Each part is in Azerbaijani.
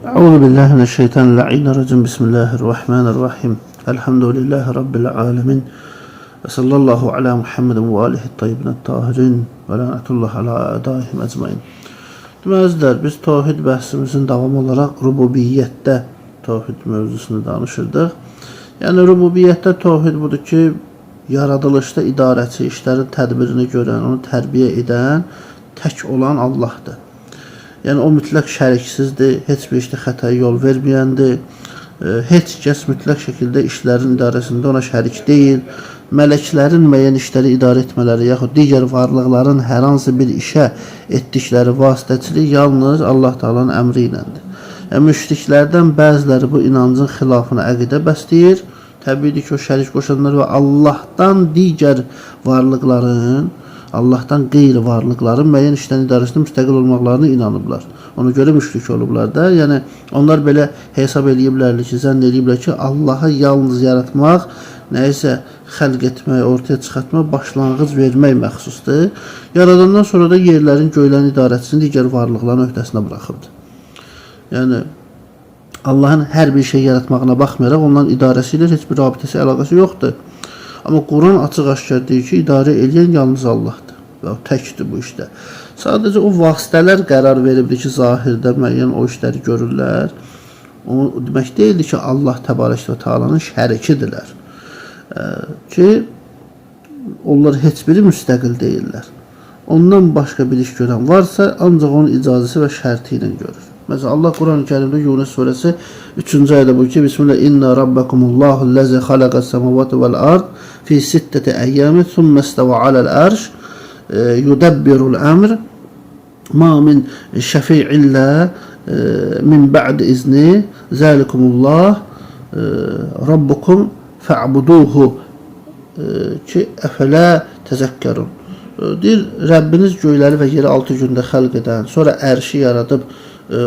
Euzu billahi mineşşeytanirracim. Bismillahirrahmanirrahim. Elhamdülillahi rabbil alamin. Ve sallallahu ala Muhammedin ve alihi tayyibin tahirin ve lanetullah ala a'daihim ecmaîn. Deməli əzizlər, biz təvhid bəhsimizin davamı olaraq rububiyyətdə təvhid mövzusunu danışırdıq. Yəni rububiyyətdə təvhid budur ki, yaradılışda idarəçi, işlərin tədbirini görən, onu tərbiyə edən tək olan Allahdır. Yəni o mütləq şəriksizdir, heç bir işdə xətaya yol verməyəndir. Heç kəs mütləq şəkildə işlərin idarəsində ona şərik deyil. Mələklərin müəyyən işləri idarə etmələri yaxud digər varlıqların hər hansı bir işə etdikləri vasitəçilik yalnız Allah Taala'nın əmri iləndir. Yəni müşriklərdən bəziləri bu inancın xilafına əqidə bəsləyir. Təbiidir ki, o şərik qoşanlar və Allahdan digər varlıqların, Allahdan qeyri varlıqların müəyyən işlərin idarəsində müstəqil olmaqlarına inanıblar. Ona görə müşrik olublar da. Yəni onlar belə hesab eləyiblər ki, zənn eləyiblər ki, Allahı yalnız yaratmaq, nəyisə xəlq etmək, ortaya çıxartmaq, başlanğıc vermək məxsusdur. Yaradandan sonra da yerlərin, göylərin idarəçisini digər varlıqların öhdəsinə buraxıbdır. Yəni Allahın hər bir şey yaratmağına baxmayaraq onların idarəsi ilə heç bir rabitəsi, əlaqəsi yoxdur. Amma Quran açıq-aşkar deyir ki, idarə eləyən yalnız Allahdır və o təkdir bu işdə. Sadəcə o vasitələr qərar veribdir ki, zahirdə müəyyən o işləri görürlər. O demək deyildi ki, Allah Təbarək və Taala'nın şərikidirlər. Ki onlar heç biri müstəqil deyillər. Ondan başqa bir iş görən varsa, ancaq onun icazəsi və şərti ilə görür. Məsələn, Allah Quran-ı Kərimdə Yunus surəsi 3-cü ayədə buyurur ki, Bismillah, inna rabbakumullahu allazi xalaqas semavati vel ard fi sitteti ayyamin thumma istava alel arş yudabbirul emr ma min şəfi' illə min ba'd izni zalikumullah rabbukum fa'buduhu ki əfələ təzəkkərun. Deyir, Rəbbiniz göyləri və yeri 6 gündə xəlq edən, sonra ərşi yaradıb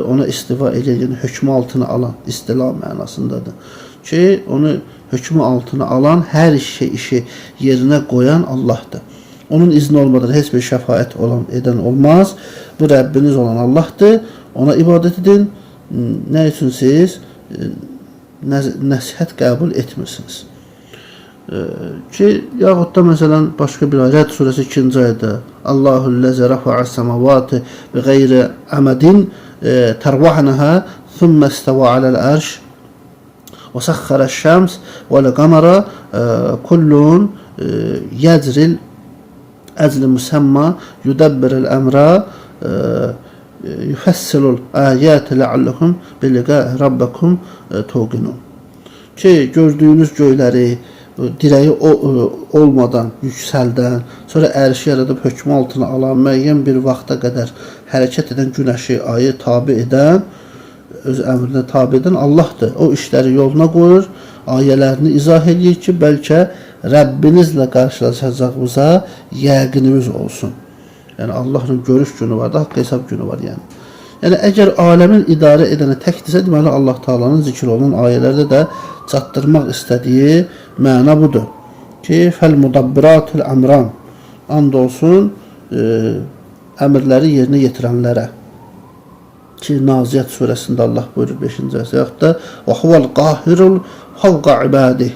ona istiva eləyən, yəni hökmü altına alan, istila mənasındadır. Ki, onu hökmü altına alan, hər şey işi yerinə qoyan Allahdır. Onun izni olmadan heç bir şəfaət olan edən olmaz. Bu Rəbbiniz olan Allahdır. Ona ibadət edin. Nə üçün siz nəsihət qəbul etmirsiniz? Ki, yaxud da məsələn başqa bir ayə, Rəd surəsi 2-ci ayədə Allahüllezî rafa'as semavati bi gayri amadin tervahnaha thumma istava alel arş ve sakhkhara şems vel kamera kullun yecril ecli musamma yudabbirul emra yufassilul ayati leallekum bi liqa'i rabbikum tuqinun. Ki gördüyünüz göyləri dirəyi olmadan yüksəldən, sonra ərşi yaradıb hökmü altına alan, müəyyən bir vaxta qədər hərəkət edən günəşi, ayı tabe edən, öz əmrinə tabe edən Allahdır. O işləri yoluna qoyur, ayələrini izah eləyir ki, bəlkə Rəbbinizlə qarşılaşacağınıza yəqininiz olsun. Yəni Allahla görüş günü var da, haqq hesab günü var yəni. Yəni əgər aləmin idarə edəni təkdirsə, deməli Allah Taala'nın zikr olunan ayələrdə də çatdırmaq istədiyi məna budur. Ki fəl mudabbiratul əmran. And olsun əmrləri yerinə yetirənlərə. Ki Naziyyat surəsində Allah buyurur 5-ci ayədə, yaxud da və huvel qahirul fawqa ibadih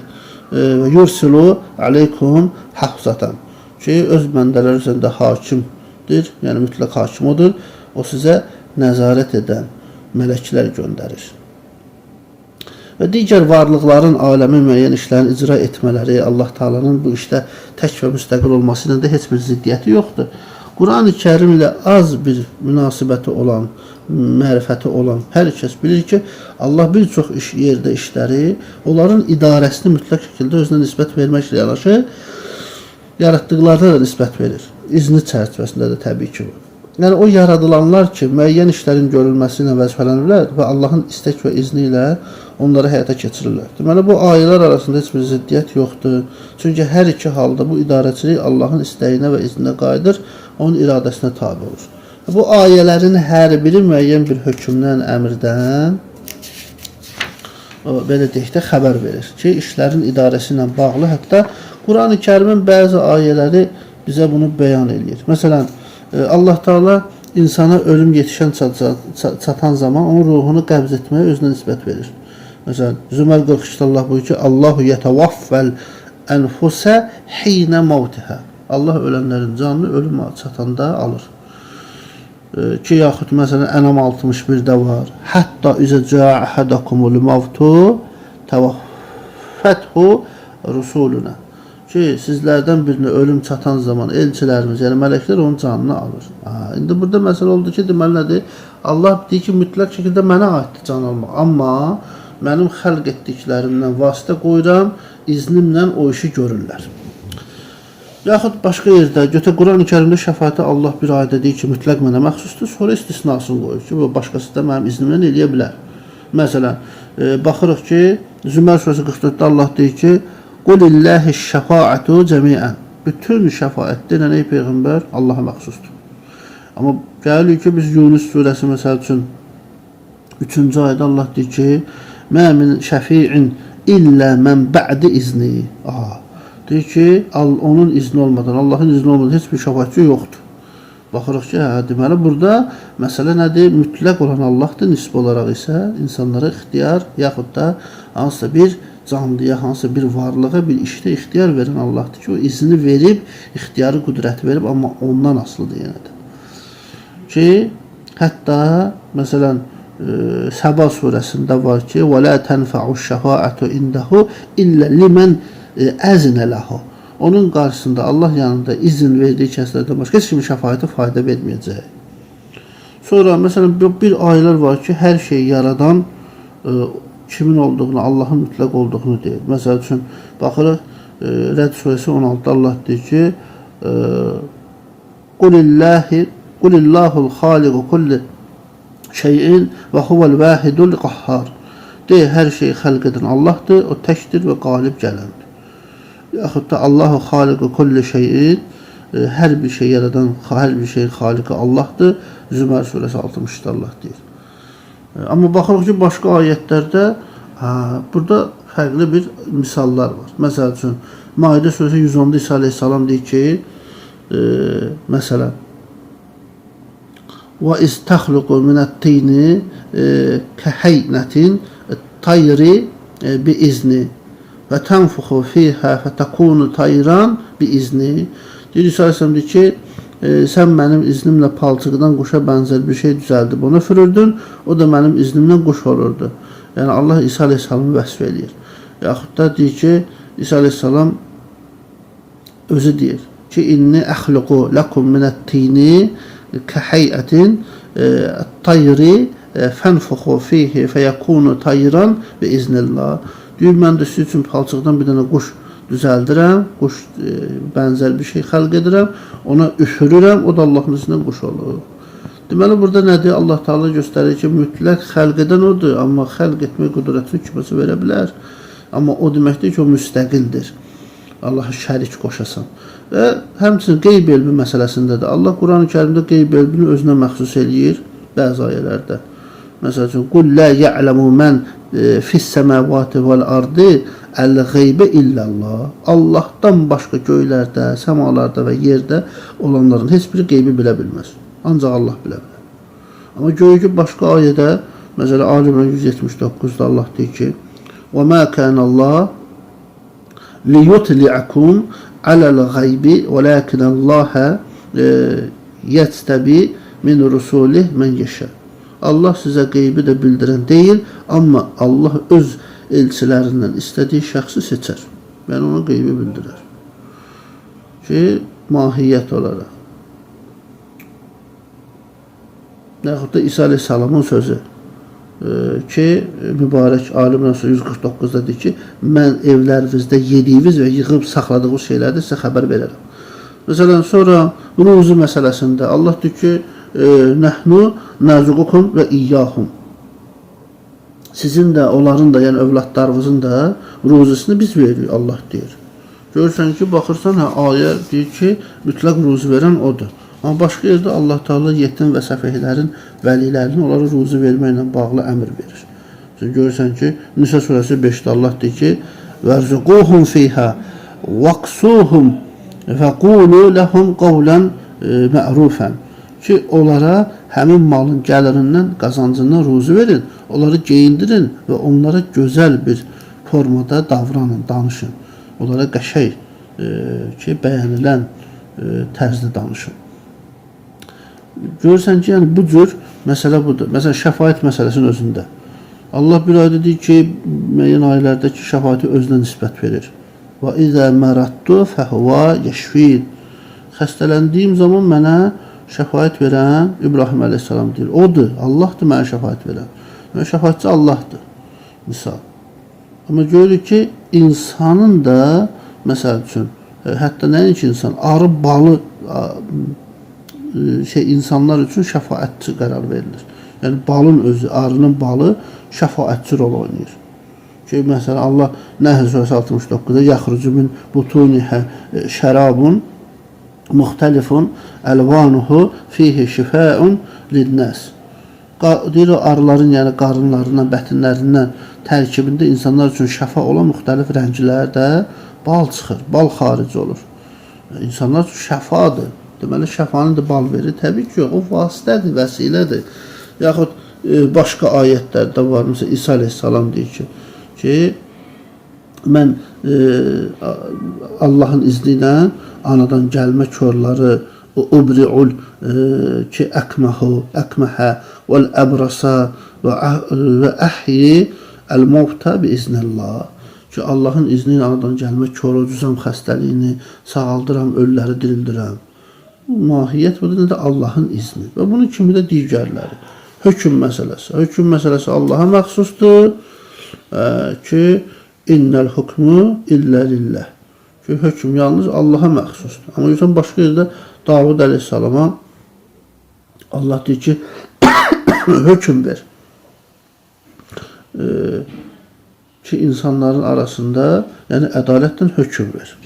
və yursilu aleykum hafzatan. Ki öz bəndələri üzərində hakimdir, yəni mütləq hakim odur. O sizə nəzarət edən mələklər göndərir. Və digər varlıqların aləmin müəyyən işlərini icra etmələri Allah Taala'nın bu işdə tək və müstəqil olması ilə də heç bir ziddiyyəti yoxdur. Quran-ı Kərim ilə az bir münasibəti olan, mərifəti olan hər kəs bilir ki, Allah bir çox iş yerdə işləri, onların idarəsini mütləq şəkildə özünə nisbət verməklə yanaşı, yaratdıqlarına da nisbət verir. İzni çərçivəsində də təbii ki bu. Yəni o yaradılanlar ki, müəyyən işlərin görülməsi ilə vəzifələnirlər və Allahın istək və izni ilə onları həyata keçirirlər. Deməli bu ayələr arasında heç bir ziddiyyət yoxdur. Çünki hər iki halda bu idarəçilik Allahın istəyinə və izninə qayıdır, onun iradəsinə tabe olur. Bu ayələrin hər biri müəyyən bir hökmdən, əmrdən belə deyək də xəbər verir ki, işlərin idarəsi ilə bağlı hətta Qurani-Kərimin bəzi ayələri bizə bunu bəyan eləyir. Məsələn, Allah Teala insana ölüm yetişən çatan zaman onun ruhunu qəbz etməyə özünə nisbət verir. Məsələn, Zümer 43-də Allah buyurur ki, Allahu yetəvaffəl enfusə hinə mavtihə. Allah ölənlərin canını ölüm çatanda alır. Ki, yaxud məsələn, Ənam 61-də var. Hətta izə cəə əhədəkumul mavtu təvaffəthu rusuluna. Ki, sizlərdən birinə ölüm çatan zaman elçilərimiz, yəni mələklər onun canını alır. Ha, indi burada məsələ oldu ki, deməli nədir? Allah deyir ki, mütləq şəkildə mənə aiddir can almaq. Amma mənim xəlq etdiklərimdən vasitə qoyuram, iznimlə o işi görürlər. Yaxud başqa yerdə, götür Quran-ı Kərimdə şəfaəti Allah bir ayədə deyir ki, mütləq mənə məxsusdur, sonra istisnasını qoyur ki, bu başqası da mənim iznimlə eləyə bilər. Məsələn, baxırıq ki, Zümer surəsi 44-də Allah deyir ki, Qulillahi şəfaətu cəmiən. Bütün şəfaət denən ey peyğəmbər Allaha məxsusdur. Amma gəlirik ki, biz Yunus surəsi məsəl üçün 3-cü ayədə Allah deyir ki, Mə min şəfi'in illə mən bə'di izni. Aha. Deyir ki, onun izni olmadan, Allahın izni olmadan heç bir şəfaətçi yoxdur. Baxırıq ki, hə, deməli burada məsələ nədir? Mütləq olan Allahdır, nisbi olaraq isə insanlara ixtiyar, yaxud da hansısa bir canlıya, hansısa bir varlığa, bir işdə ixtiyar verən Allahdır ki, o izni verib, ixtiyarı, qüdrəti verib, amma ondan asılıdır yenə də. Ki, hətta məsələn, Səba surəsində var ki, وَلَا تَنْفَعُ الشَّفَاعَةُ اِنْدَهُ اِلَّا لِمَنْ əzinə ləhu. Onun qarşısında Allah yanında izin verdiyi kəslərdən başqa heç kimin şəfaəti fayda verməyəcək. Sonra məsələn bir ayələr var ki, hər şeyi yaradan kimin olduğunu, Allahın mütləq olduğunu deyir. Məsəl üçün baxırıq Rəd surəsi 16-da Allah deyir ki, Qulillahul xaliqu kulli şeyin və huvel vahidul qahhar. Deyir, hər şeyi xəlq edən Allahdır, o təkdir və qalib gələndir. Yaxud da Allahu xaliqu kulli şeyin, hər bir şey yaradan, hər bir şeyin xaliqi Allahdır. Zümer surəsi 63-də Allah deyir. Amma baxırıq ki, başqa ayətlərdə burada fərqli bir misallar var. Məsəl üçün, Maidə surəsi 110-da İsa aleyhissalam deyir ki, məsələn, və iz təxluqu minət-tini kəhəynətin tayri bi izni və tənfuxu fiyhə fətəkunu tayran bi izni. Deyir İsa aleyhissalam deyir ki, sən mənim iznimlə palçıqdan quşa bənzər bir şey düzəldib ona fürürdün, o da mənim iznimlə quş olurdu. Yəni Allah İsa aleyhissalamı vəsf eləyir. Yaxud da deyir ki, İsa aleyhissalam özü deyir ki, inni əxluqu ləkum minət-tini kəhəyyətin tayri fənfuxu fihi fəyəkunu tayran bi iznillah. Deyir, mən də sizin üçün palçıqdan bir dənə quş düzəldirəm, quş bənzər bir şey xəlq edirəm, ona üfürürəm, o da Allahın izindən quş olur. Deməli, burada nədir? Allah Teala göstərir ki, mütləq xəlq edən odur, amma xəlq etmək qüdrətini kiməsə verə bilər. Amma o deməkdir ki, o müstəqildir. Allaha şərik qoşasan. Və həmçinin qeyb elmi məsələsində də Allah Quran-ı Kərimdə qeyb elmini özünə məxsus eləyir bəzi ayələrdə. Məsəl üçün, Qul la ya'lemu men fis-semavati vel-ardı el-gheybə illallah. Allahdan başqa göylərdə, səmalarda və yerdə olanların heç biri qeybi bilə bilməz. Ancaq Allah bilə bilər. Amma görür ki, başqa ayədə, məsələn, Ali İmran 179-da Allah deyir ki, Və mə kənəllah liyutli'akum aləl-gaybi vələkinəlləhə yətəbi min rusulih mən yeşə. Allah sizə qeybi də bildirən deyil, amma Allah öz elçilərindən istədiyi şəxsi seçər. Yəni ona qeybi bildirər. Ki, mahiyyət olaraq. Yaxud da İsa Aleyhisselamın sözü ki, mübarək Ali İmran 149-da deyir ki, mən evlərinizdə yediyiniz və yığıb saxladığınız şeylərdə sizə xəbər verərəm. Məsələn, sonra ruzu məsələsində Allah deyir ki, nəhnu nərzuqukum və iyyahum. Sizin də, onların da, yəni övladlarınızın da ruzusunu biz veririk, Allah deyir. Görürsən ki, baxırsan, hə, ayə deyir ki, mütləq ruzu verən odur. Amma başqa yerdə Allah Teala yetim və səfehlərin vəlilərinin onlara ruzu verməklə bağlı əmr verir. Sən görürsən ki, Nisa surəsi 5-də Allah deyir ki, "Vərzuquhum fiha vaqsuhum fəqulu lehum qawlan ma'rufan." Ki, onlara həmin malın gəlirindən, qazancından ruzi verin, onları geyindirin və onlara gözəl bir formada davranın, danışın. Onlara qəşəng ki, bəyənilən tərzdə danışın. Görürsən ki, yəni bu cür məsələ budur. Məsələn, şəfaət məsələsinin özündə. Allah bir ayda deyir ki, müəyyən ayələrdə ki, şəfaəti özünə nisbət verir. Və izə məradtu fəhuvə yeşfin. Xəstələndiyim zaman mənə şəfaət verən İbrahim əleyhissalam deyir. Odur, Allahdır mənə şəfaət verən. Mənə şəfaətçi Allahdır. Misal. Amma görürük ki, insanın da, məsəl üçün, hətta nəinki insan, arı balı insanlar üçün şəfaətçi qərar verilir. Yəni balın özü, arının balı şəfaətçi rol oynayır. Ki, məsələn, Allah Nəhl surəsi 69-da yaxrucu min butunihə şərabun muxtəlifun əlvanuhu fihi şifaun linnəs. Deyir o arıların, yəni qarınlarından, bətinlərindən tərkibində insanlar üçün şəfa olan müxtəlif rənglərdə bal çıxır, bal xaric olur. İnsanlar üçün şəfadır. Deməli, şəfanı da bal verir. Təbii ki, yox, o vasitədir, vəsilədir. Yaxud başqa ayətlərdə var. Məsələn, İsa əleyhissalam deyir ki mən Allahın izni ilə anadan gəlmə körləri ubri'ul ki əkməhu, əkməhə vəl əbrasa və əhyi əl-mövtə bi iznillah. Ki Allahın izni ilə anadan gəlmə koru, cüzam xəstəliyini sağaldıram, ölüləri dirildirəm. Mahiyyət budur, nə də Allahın izni. Və bunun kimi də digərləri. Hökm məsələsi. Hökm məsələsi Allaha məxsusdur ki, innəl hukmu illə lillah. Ki, hökm yalnız Allaha məxsusdur. Amma görürsən, başqa yerdə Davud əleyhissalama Allah deyir ki, hökm ver. Ki, insanların arasında, yəni ədalətlə hökm ver.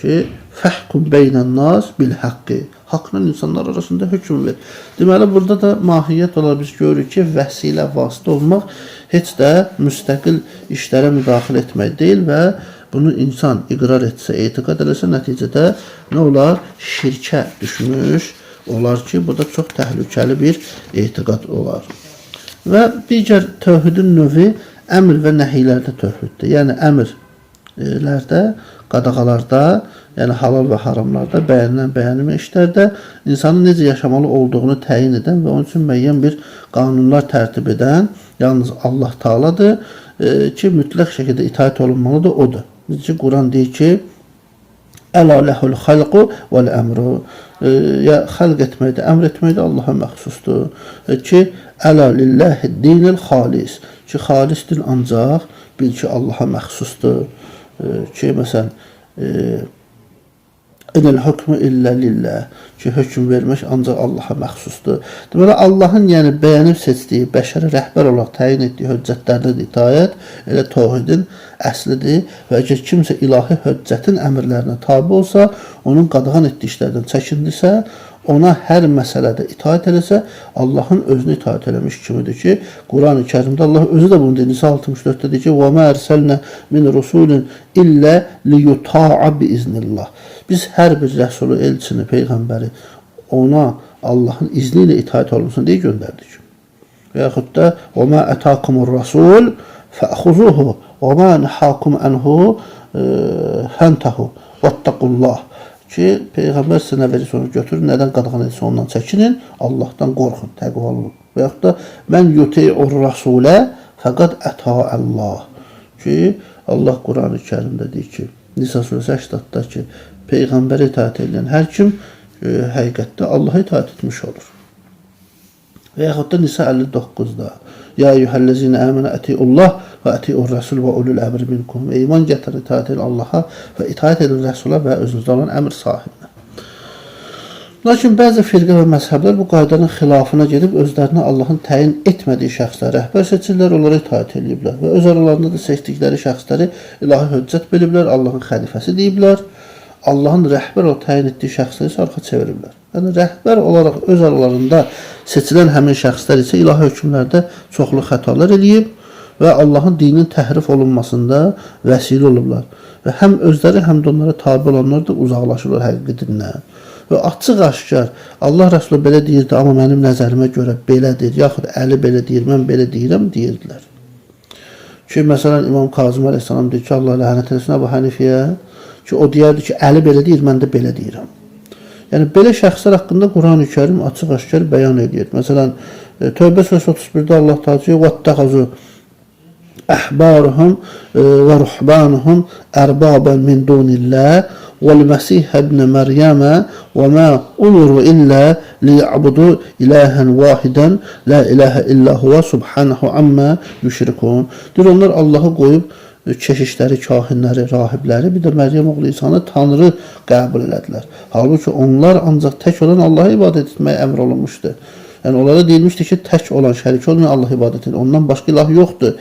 Ki, fəhkum beynən nas bil haqqi. Haqla insanlar arasında hökm ver. Deməli, burada da mahiyyət olaraq biz görürük ki, vəsilə, vasitə olmaq heç də müstəqil işlərə müdaxilə etmək deyil və bunu insan iqrar etsə, etiqad eləsə, nəticədə nə olar? Şirkə düşmüş olar ki, bu da çox təhlükəli bir etiqad olar. Və digər tövhidin növü əmr və nəhiylərdə tövhiddir. Yəni əmrlərdə, qadağalarda, yəni halal və haramlarda, bəyənilən, bəyənilməyən işlərdə insanın necə yaşamalı olduğunu təyin edən və onun üçün müəyyən bir qanunlar tərtib edən yalnız Allah Taaladır ki, mütləq şəkildə itaət olunmalıdır, odur. Necə ki, Quran deyir ki, Əla ləhul xalqu vəl əmru. Ya xalq etməkdə, əmr etməkdə Allaha məxsusdur. Ki, əla lillahi dinil xalis. Ki, xalis din ancaq bil ki, Allaha məxsusdur. Ki, məsələn, İnəl hükmü illə lillah. Ki, hökm vermək ancaq Allaha məxsusdur. Deməli, Allahın yəni bəyənib seçdiyi, bəşərə rəhbər olaraq təyin etdiyi höccətlərinə də itaət elə təvhidin əslidir və əgər kimsə ilahi höccətin əmrlərinə tabi olsa, onun qadağan etdiyi işlərdən çəkindirsə, ona hər məsələdə itaət eləsə, Allahın özünə itaət eləmiş kimidir ki, Quran-ı Kərimdə Allah özü də bunu deyir. Nisa 64-də deyir ki, "Və mə ərsəlnə min rusulin illə liyuta'a biiznillah." Biz hər bir rəsulu, elçini, peyğəmbəri ona Allahın izni ilə itaət olunsun deyə göndərdik. Və yaxud da "Və mə ətəkumur rasul fəxuzuhu və mə nəhakum anhu fəntahu vəttəqullah." Ki, Peyğəmbər sizə nə verirsə onu götürün, nədən qadağan edirsə ondan çəkinin, Allahdan qorxun, təqvalı olun. Və yaxud da mən yuti'ur rasulə fəqad əta'allah. Ki, Allah Quran-ı Kərimdə deyir ki, Nisa surəsi 80-da ki, Peyğəmbərə itaət edən hər kim həqiqətdə Allaha itaət etmiş olur. Və yaxud da Nisa 59-da Ya eyyuhəl-ləzinə əmənə ətiullah və ətiur rəsul və ulul əmri minkum. İman gətirin, itaət edin Allaha və itaət edin rəsula və özünüzdə olan əmr sahibinə. Lakin bəzi firqə və məzhəblər bu qaydanın xilafına gedib özlərinə Allahın təyin etmədiyi şəxsləri rəhbər seçirlər, onlara itaət eləyiblər və öz aralarında da seçdikləri şəxsləri ilahi höccət biliblər, Allahın xəlifəsi deyiblər. Allahın rəhbər olaraq təyin etdiyi şəxsləri isə arxa çeviriblər. Yəni rəhbər olaraq öz aralarında seçilən həmin şəxslər isə ilahi hökmlərdə çoxlu xətalar eləyib və Allahın dininin təhrif olunmasında vəsilə olublar. Və həm özləri, həm də onlara tabi olanlar da uzaqlaşırlar həqiqi dindən. Və açıq-aşkar Allah Rəsulü belə deyirdi, amma mənim nəzərimə görə belədir, yaxud Əli belə deyir, mən belə deyirəm, deyirdilər. Ki, məsələn, İmam Kazım əleyhissalam deyir ki, Allah lənət eləsin Əbu Hənifəyə, ki, o deyərdi ki, Əli belə deyir, mən də belə deyirəm. Yəni, belə şəxslər haqqında Quran-ı Kərim açıq-aşkar bəyan edir. Məsələn, Tövbə surəsi 31-də Allah Teala deyir: "Vəttəxəzu əhbaruhum və ruhbanuhum ərbaban min dunillah vəl-Məsih ibn Məryəmə və ma umiru illə liya'budu ilahan vahidən la ilahə illə huve subhanahu amma yüşrikun." Deyir, onlar Allahı qoyub keşişləri, kahinləri, rahibləri, bir də Məryəm oğlu İsanı Tanrı qəbul elədilər. Halbuki onlar ancaq tək olan Allaha ibadət etməyə əmr olunmuşdu. Yəni onlara deyilmişdi ki, tək olan, şərik olmayan Allah ibadət edin. Ondan başqa ilah yoxdur.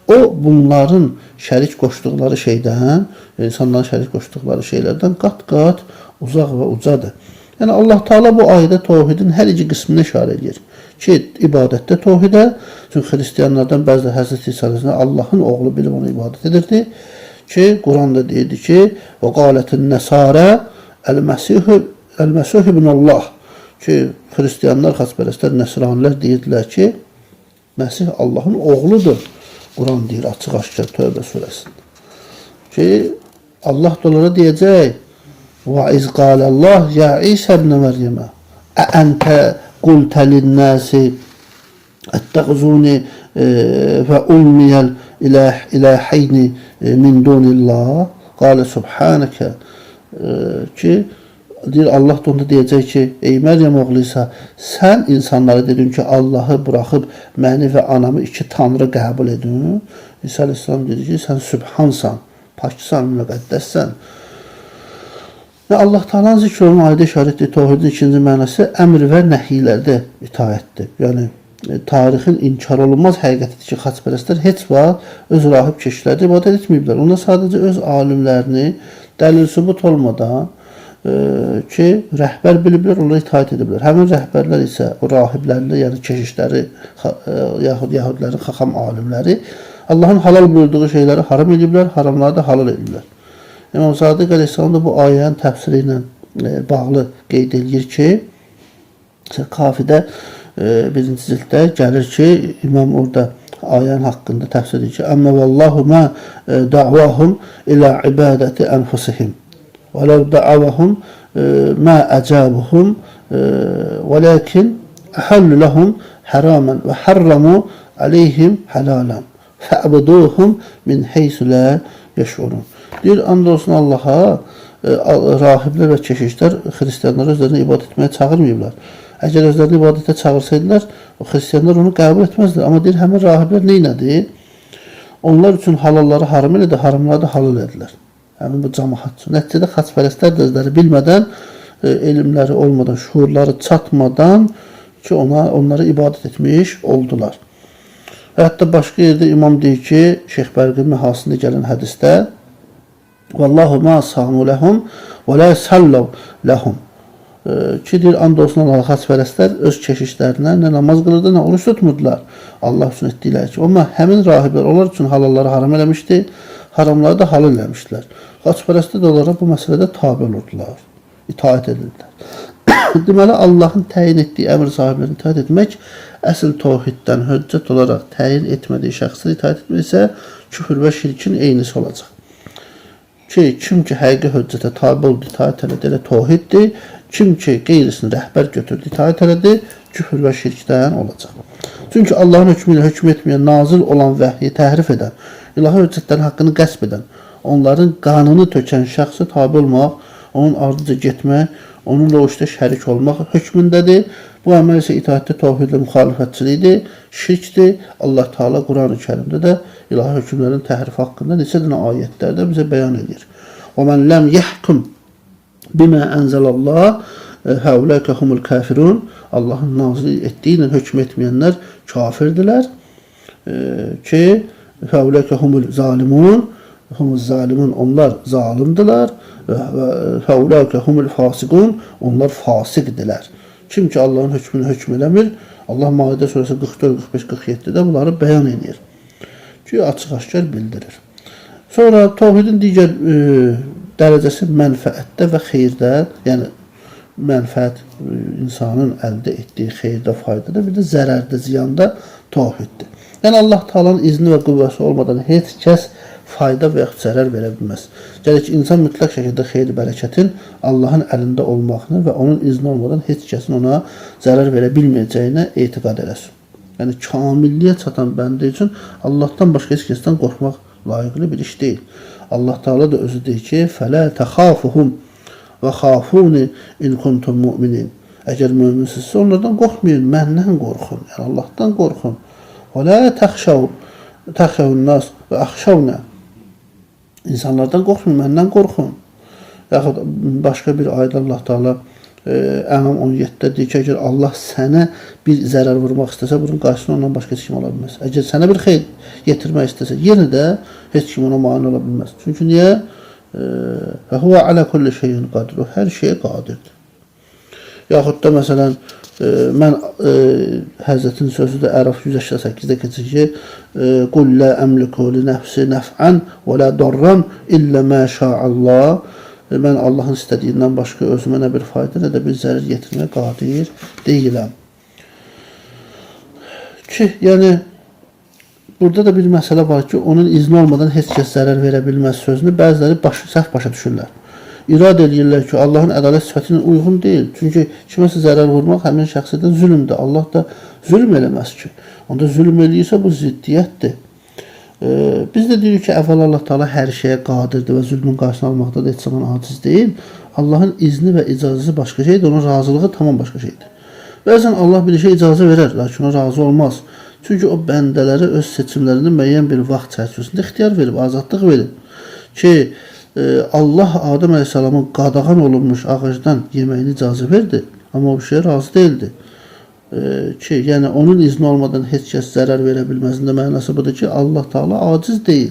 O bunların şərik qoşduqları şeydən, insanların şərik qoşduqları şeylərdən qat-qat uzaq və ucadır. Yəni Allah Teala bu ayədə təvhidin hər iki qismini işarə edir. Ki, ibadətdə təvhidə, çünki xristianlardan bəziləri Həzrət İsa Allahın oğlu bilib ona ibadət edirdi. Ki, Quranda deyirdi ki, və qalətin nəsarə əl-Məsih ibn Allah. Ki, xristianlar, xaçpərəstlər, nəsranilər deyirdilər ki, Məsih Allahın oğludur. Quran deyir açıq-aşkar Tövbə surəsində. Ki, Allah da onlara deyəcək: Və iz qalallah ya İsa ibn Məryəmə ə əntə qultə lin-nasi ettəğzuni və ummiyəl ilaheyni min dunillah qalə subhanəkə ki, deyir, Allah da onda deyəcək ki, ey Məryəm oğlu İsa, sən insanlara dedin ki, Allahı buraxıb məni və anamı iki tanrı qəbul edin. İsa əleyhissalam dedi ki, sən sübhansan, paksan, müqəddəssən. Və Allah Taala'nın zikr olunan ayədə işarə etdiyi təvhidin ikinci mənası əmr və nəhiylərdə itaətdir. Yəni tarixin inkar olunmaz həqiqətidir ki, xaçpərəstlər heç vaxt öz rahib keşişlərinə ibadət etməyiblər. Onlar sadəcə öz alimlərini dəlil sübut olmadan ki, rəhbər biliblər, onlara itaət ediblər. Həmin rəhbərlər isə o rahiblərlə, yəni keşişləri, yaxud yəhudilərin xaxam alimləri Allahın halal buyurduğu şeyləri haram ediblər, haramları da halal ediblər. İmam Sadiq əleyhissalam da bu ayənin təfsiri ilə bağlı qeyd edir ki, Kafidə birinci cilddə gəlir ki, İmam orada ayənin haqqında təfsir edir ki, əmmə vallahu mə da'vahum ilə ibadəti ənfusihim və ləv da'avahum mə əcabuhum və lakin əhəllu ləhum həramən və hərramu aleyhim halalan fə'buduhum min heysu lə yeşurun. Deyir, and olsun Allaha, rahiblər və keşişlər xristianları özlərinə ibadət etməyə çağırmayıblar. Əgər özlərini ibadətə çağırsaydılar, o xristianlar onu qəbul etməzdilər. Amma deyir, həmin rahiblər nə elədi? Onlar üçün halalları haram elədi, haramları da halal elədilər. Həmin bu cəmaət üçün. Nəticədə xaçpərəstlər də özləri bilmədən, elmləri olmadan, şuurları çatmadan ki, onlara ibadət etmiş oldular. Və hətta başqa yerdə imam deyir ki, Şeyx Bərqin Məhasində gələn hədisdə Vallahu ma samu lehum və la sallav lehum. Ki deyir, and olsun Allaha, xaçpərəstlər öz keşişlərinə nə namaz qılırdı, nə oruç tutmurdular. Allah üçün etdikləri ki. Amma həmin rahiblər onlar üçün halalları haram eləmişdi, haramları da halal eləmişdilər. Xaçpərəstlər də onlara bu məsələdə tabe olurdular, itaət edirdilər. Deməli, Allahın təyin etdiyi əmr sahiblərinə itaət etmək əsl təvhiddən höccət olaraq təyin etmədiyi şəxsə itaət etmək isə küfür və şirkin eynisi olacaq. Ki, kim ki həqiqi höccətə tabe oldu, itaət elədi, elə təvhiddir. Kim ki qeyrisini rəhbər götürdü, itaət elədi, küfür və şirkdən olacaq. Çünki Allahın hökmü ilə hökm etməyən, nazil olan vəhyi təhrif edən, ilahi höccətlərin haqqını qəsb edən, onların qanını tökən şəxsə tabe olmaq, onun ardınca getmək, onunla o işdə şərik olmaq hökmündədir. Bu əməl isə itaətdə təvhidlə müxalifətçilikdir, şirkdir. Allah Teala Quran-ı Kərimdə də ilahi hökmlərin təhrif haqqında neçə dənə ayətlərdə bizə bəyan edir. Və men lem yahkum bima enzelallah haulaika humul kafirun. Allahın nazil etdiyi ilə hökm etməyənlər kafirdirlər. Ki haulaika humul zalimun. Humuz zalimun, onlar zalimdirlər. Və haulaika humul fasiqun, onlar fasiqdirlər. Kim ki Allahın hökmünü hökm eləmir, Allah Maidə surəsi 44, 45, 47-də bunları bəyan edir. Ki açıq-aşkar bildirir. Sonra təvhidin digər dərəcəsi mənfəətdə və xeyirdə, yəni mənfəət insanın əldə etdiyi xeyirdə, faydada, bir də zərərdə, ziyanda təvhiddir. Yəni Allah Taala'nın izni və qüvvəsi olmadan heç kəs fayda və yaxud zərər verə bilməz. Gərək insan mütləq şəkildə xeyir bərəkətin Allahın əlində olmağını və onun izni olmadan heç kəsin ona zərər verə bilməyəcəyinə etiqad eləsin. Yəni kamilliyə çatan bəndə üçün Allahdan başqa heç kəsdən qorxmaq layiqli bir iş deyil. Allah Teala da özü deyir ki: "Fələ təxafuhum və xafuni in kuntum mu'minin." Əgər möminsinizsə onlardan qorxmayın, məndən qorxun. Yəni Allahdan qorxun. Və la təxşəv təxşəvun nas və əxşəvnə. İnsanlardan qorxmayın, məndən qorxun. Yaxud başqa bir ayədə Allah Teala Ənam 17-də deyir ki, əgər Allah sənə bir zərər vurmaq istəsə, bunun qarşısını ondan başqa heç kim ola bilməz. Əgər sənə bir xeyir yetirmək istəsə, yenə də heç kim ona mane ola bilməz. Çünki niyə? Və huve alə kulli şeyin qadir. O hər şeyə qadirdir. Yaxud da məsələn, mən Həzrətin sözü də Əraf 188-də keçir ki, Qul la əmliku li nəfsi nəf'an və la darran illə mə şa'allah. Mən Allahın istədiyindən başqa özümə nə bir fayda, nə də bir zərər yetirməyə qadir deyiləm. Ki, yəni burada da bir məsələ var ki, onun izni olmadan heç kəs zərər verə bilməz sözünü bəziləri səhv başa düşürlər. İrad eləyirlər ki, Allahın ədalət sifətinə uyğun deyil. Çünki kiməsə zərər vurmaq həmin şəxsiyyətə zülmdür. Allah da zülm eləməz ki. Onda zülm eləyirsə bu ziddiyyətdir. Biz də deyirik ki, əvvəl Allah Teala hər şeyə qadirdir və zülmün qarşısını almaqda da heç zaman aciz deyil. Allahın izni və icazəsi başqa şeydir, onun razılığı tamam başqa şeydir. Bəzən Allah bir işə icazə verər, lakin o razı olmaz. Çünki o bəndələrə öz seçimlərini müəyyən bir vaxt çərçivəsində ixtiyar verib, azadlıq verib ki, Allah Adəm əleyhissalamın qadağan olunmuş ağacdan yeməyini icazə verdi, amma o bir şeyə razı deyildi. Ki, yəni onun izni olmadan heç kəs zərər verə bilməzində mənası budur ki, Allah Teala aciz deyil.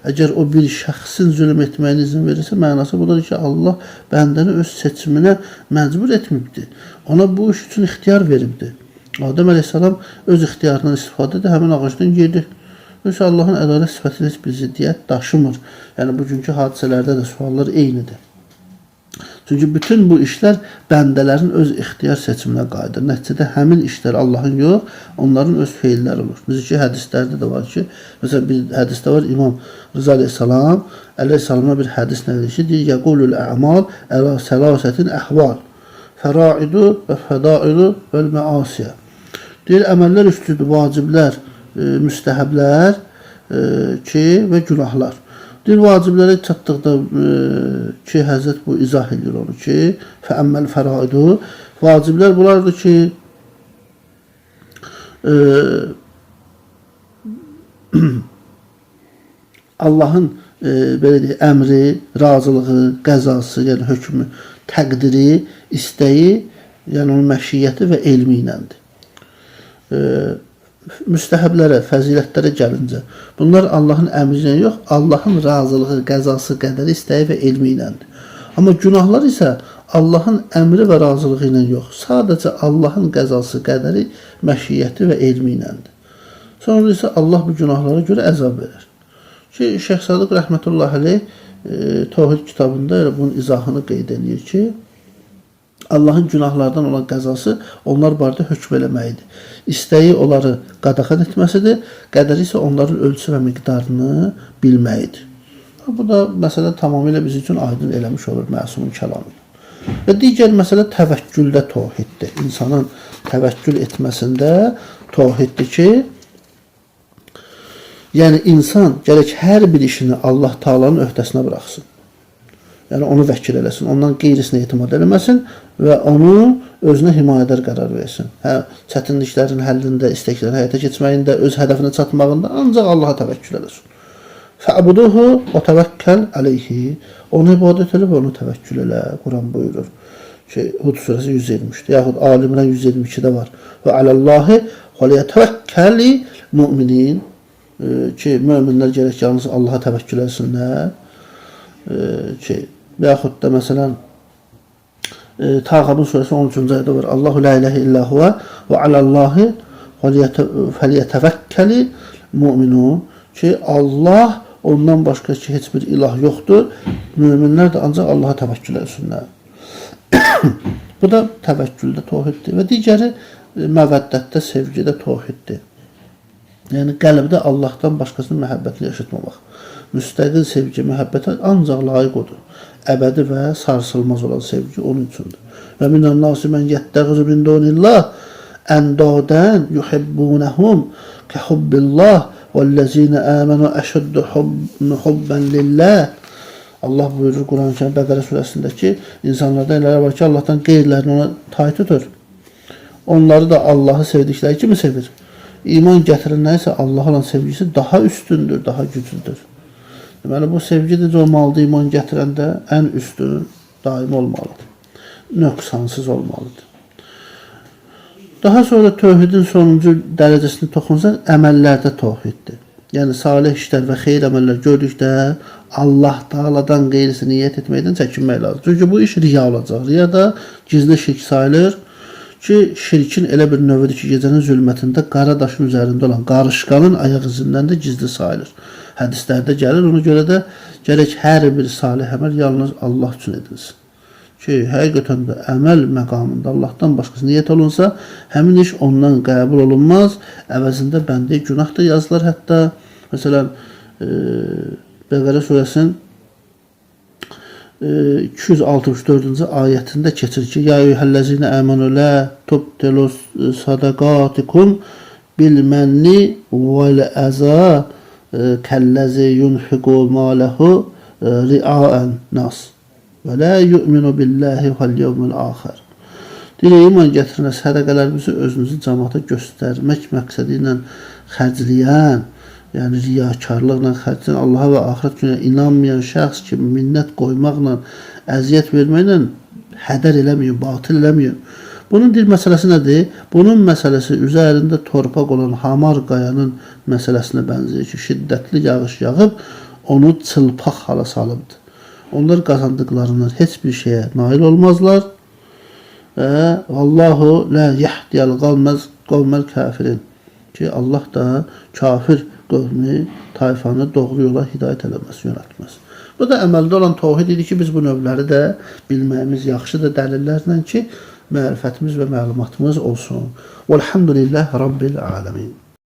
Əgər o bir şəxsin zülm etməyinə izin verirsə, mənası budur ki, Allah bəndəni öz seçiminə məcbur etməyibdir. Ona bu iş üçün ixtiyar veribdir. Adəm əleyhissalam öz ixtiyarından istifadə edib həmin ağacdan yedi. Yoxsa Allahın ədalət sifətinə heç bir ziddiyyət daşımır. Yəni bugünkü hadisələrdə də suallar eynidir. Çünki bütün bu işlər bəndələrin öz ixtiyar seçiminə qayıdır. Nəticədə həmin işlər Allahın yox, onların öz feilləri olur. Necə ki, hədislərdə də var ki, məsələn bir hədisdə var İmam Rıza əleyhissalama bir hədis nəql edir ki, deyir: "Yəqulul a'mal əla səlasətin əhval. Fəraidu və fədailu vəl məasiyə." Deyir, əməllər üç cürdür, vaciblər, müstəhəblər ki və günahlar. Deyir, vaciblərə çatdıqda ki, Həzrət bu izah edir onu ki, fəəmməl fəraidu, vaciblər bunlardır ki, Allahın belə deyək, əmri, razılığı, qəzası, yəni hökmü, təqdiri, istəyi, yəni onun məşiyyəti və elmi iləndir. Müstəhəblərə, fəzilətlərə gəlincə, bunlar Allahın əmri ilə yox, Allahın razılığı, qəzası, qədəri, istəyi və elmi iləndir. Amma günahlar isə Allahın əmri və razılığı ilə yox, sadəcə Allahın qəzası, qədəri, məşiyyəti və elmi iləndir. Sonra isə Allah bu günahlara görə əzab verir. Ki, Şeyx Sadıq rəhmətullahi əleyh Təvhid kitabında elə bunun izahını qeyd edir ki, Allahın günahlardan olan qəzası onlar barədə hökm eləməyidir. İstəyi onları qadağan etməsidir, qədəri isə onların ölçü və miqdarını bilməyidir. Bu da məsələ tamamilə bizim üçün aydın eləmiş olur məsumun kəlamı. Və digər məsələ təvəkküldə təvhiddir. İnsanın təvəkkül etməsində təvhiddir ki, yəni insan gərək hər bir işini Allah Taala'nın öhdəsinə buraxsın. Yəni onu vəkil eləsin, ondan qeyrisinə etimad eləməsin və onu özünə himayədar qərar versin. Hə, çətinliklərin həllində, istəklərin həyata keçməyində, öz hədəfinə çatmağında ancaq Allaha təvəkkül eləsin. Fə'buduhu və təvəkkəl əleyhi. Onu ibadət elə və onu təvəkkül elə, Quran buyurur. Ki, Hud surəsi 123-də, yaxud Ali İmran 122-də var. Və aləllahi fəliyətəvəkkəli müminin. Ki, möminlər gərək yalnız Allaha təvəkkül etsinlər. Ki, yaxud da məsələn Tağabun surəsi 13-cü ayədə var. Allahu la ilahe illa huve və alallahi fəliyətəvəkkəli müminun. Ki, Allah ondan başqa ki, heç bir ilah yoxdur. Möminlər də ancaq Allaha təvəkkül etsinlər. Bu da təvəkküldə təvhiddir və digəri məvəddətdə, sevgidə təvhiddir. Yəni qəlbdə Allahdan başqasının məhəbbətini yaşatmamaq. Müstəqil sevgi, məhəbbətə ancaq layiq odur. Əbədi və sarsılmaz olan sevgi onun üçündür. Və minən nasi mən yəttəxizu min dunillah əndadən yuhibbunəhum kəhubbillah vəllezine amenu əşəddu hubban lillah. Allah buyurur Quran-ı Kərim Bəqərə surəsində ki, insanlarda elələr var ki, Allahdan qeyrilərini ona tay tutur. Onları da Allahı sevdikləri kimi sevir. İman gətirənlər isə Allaha olan sevgisi daha üstündür, daha güclüdür. Deməli, bu sevgi necə olmalıdır iman gətirəndə? Ən üstün, daimi olmalıdır. Nöqsansız olmalıdır. Daha sonra tövhidin sonuncu dərəcəsini toxunsaq, əməllərdə tövhiddir. Yəni salih işlər və xeyir əməllər gördükdə Allah Taala'dan qeyrisi niyyət etməkdən çəkinmək lazım. Çünki bu iş riya olacaq. Riya da gizli şirk sayılır ki, şirkin elə bir növüdür ki, gecənin zülmətində qara daşın üzərində olan qarışqanın ayaq izindən də gizli sayılır. Hədislərdə gəlir. Ona görə də gərək hər bir salih əməl yalnız Allah üçün edilsin. Ki, həqiqətən də əməl məqamında Allahdan başqası niyyət olunsa, həmin iş ondan qəbul olunmaz. Əvəzində bəndəyə günah da yazılır hətta. Məsələn, Bəqərə surəsinin 264-cü ayətində keçir ki, Ya eyyuhəl-ləzinə əmənu lə tubtilu sadaqatikum bil mənni vəl əza kəlləzi yunfiqu maləhu riaən nas və la yu'minu billahi vəl yevmil axir. Deyir, iman gətirənə sədəqələrinizi özünüzü cəmaata göstərmək məqsədi ilə xərcləyən, yəni riyakarlıqla xərcləyən, Allaha və axirət gününə inanmayan şəxs kimi minnət qoymaqla, əziyyət verməklə hədər eləməyin, batıl eləməyin. Bunun bir məsələsi nədir? Bunun məsələsi üzərində torpaq olan hamar qayanın məsələsinə bənzəyir ki, şiddətli yağış yağıb onu çılpaq hala salıbdır. Onlar qazandıqlarından heç bir şeyə nail olmazlar. Və Allahu la yahdiyal qavməl kafirin. Ki Allah da kafir qövmi, tayfanı doğru yola hidayət eləməz, yönəltməz. Bu da əməldə olan təvhid idi ki, biz bu növləri də bilməyimiz yaxşıdır dəlillərlə ki, mərifətimiz və məlumatımız olsun. Velhamdülillah Rabbil aləmin.